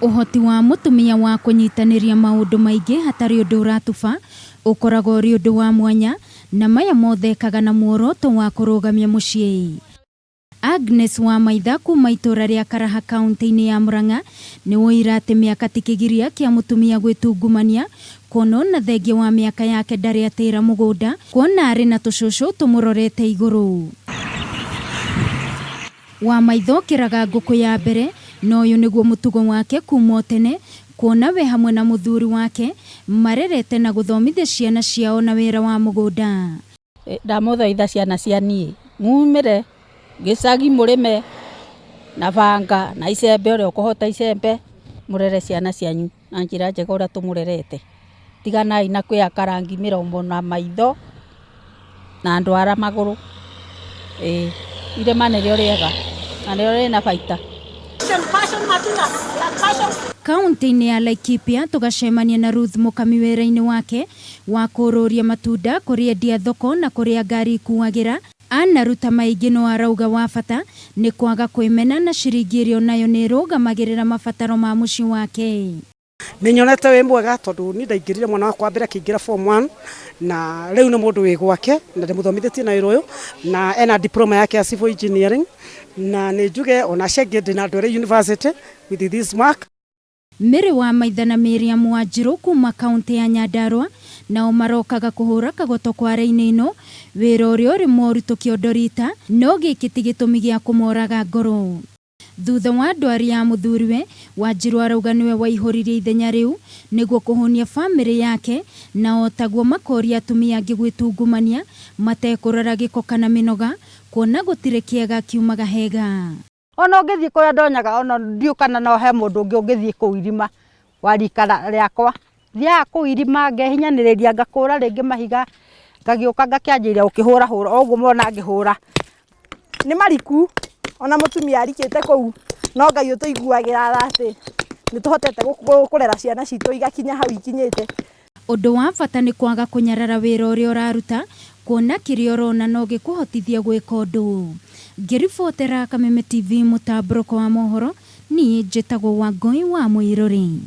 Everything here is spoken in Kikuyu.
Ũhoti wa mũtumia wa kũnyitanĩria maũndũ maingĩ hatarĩ ũndũ ũratuba ũkoragwo ũrĩ ũndũ wa mwanya, na maya mothe ekaga na muoroto wa kũrũgamia mũciĩ. Agnes Wamaitha kuma itũra rĩa Karaha kaunti-inĩ ya Murang'a nĩ woira atĩ mĩaka ti kĩgiria kĩa mũtumia gwĩtungumania, kuona ona thengia wa mĩaka yake ndarĩ atĩra mũgũnda, kuona arĩ na tũcũcũ tũmũrorete igũrũ. Wamaitha okĩraga ngũkũ ya mbere, na ũyũ nĩguo mũtugo wake kuma o tene, kuona we hamwe na mũthuri wake marerete na gũthomithia ciana ciao na wĩra wa mũgũnda. Ndamũthaitha ciana cia niĩ mumĩre gĩcagi mũrĩme na banga na icembe ũrĩa ũkũhota icembe, mũrere ciana cianyu na njĩra njega ũrĩa tũmũrerete. Tiganai na kwĩhaka rangi mĩromo na maitho na ndwara magũrũ, ĩĩ irĩma nĩrĩo rĩega na nĩrĩo rĩna baita. Kaunti-inĩ ya Laikipia tũgacemania na Ruth Mũkami wĩra-inĩ wake wa kũũrũria matunda kũrĩ endia thoko na kũrĩa ngari ikuagĩra. Anaruta maingĩ no arauga wa bata nĩ kwaga kwĩmena na ciringi ĩrĩa onayo nĩ ĩrũgamagĩrĩra mabataro ma mũciĩ wake. Nĩ nyonete wĩ mwega tondũ niĩ ndaingĩrire mwana wakwa mbere akĩingĩra form 1 na rĩu nĩ mũndũ wĩ gwake na ndĩmũthomithĩtie na wĩra ũyũ na ena diploma yake ya civil engineering na nĩ njuge ona acio angĩ ndĩna andũ erĩ university with this mark. Mary Wamaitha na Miriam Wanjiru kuma kaunti ya Nyandarua nao marokaga kũhũra kagoto kware-inĩ ĩno, wĩra ũrĩa ũrĩ moritũ kĩondo rita, no gĩkĩ ti gĩtũmi gĩa kũmoraga ngoro. Thutha wa ndwari ya mũthuriwe, Wanjiru arauga nĩwe waihũririe ithenya rĩu nĩguo kũhũnia famĩlĩ yake na o taguo makoria atumia angĩ gwĩtungumania matekũrora gĩko kana mĩnoga kuona gũtirĩ kĩega kiumaga hega. Ona ũngĩthiĩ kũrĩa ndonyaga ona ndiũĩ kana no he mũndũ ũngĩ ũngĩthiĩ kũu irima wa rika rĩakwa. Thiaga kũu irima ngehinyanĩrĩria ngakũra rĩngĩ mahiga ngagĩũka ngakĩanjĩrĩria gũkĩhũrahũra o ũguo mũrona ngĩhũra. Nĩ mariku ona mũtumia arikĩte kũu no Ngai ũtũiguagĩra tha atĩ nĩ tũhotete kũrera ciana citũ igakinya hau ikinyĩte. Ũndũ wa bata nĩ kwaga kũnyarara wĩra ũrĩa ũraruta, kuona kĩrĩa ũrona no gĩkũhotithie gwĩka ũndũ. Ngĩribotera Kameme TV mũtambũrũko wa mohoro, niĩ njĩtagwo Wangũi wa Mũirũrĩ.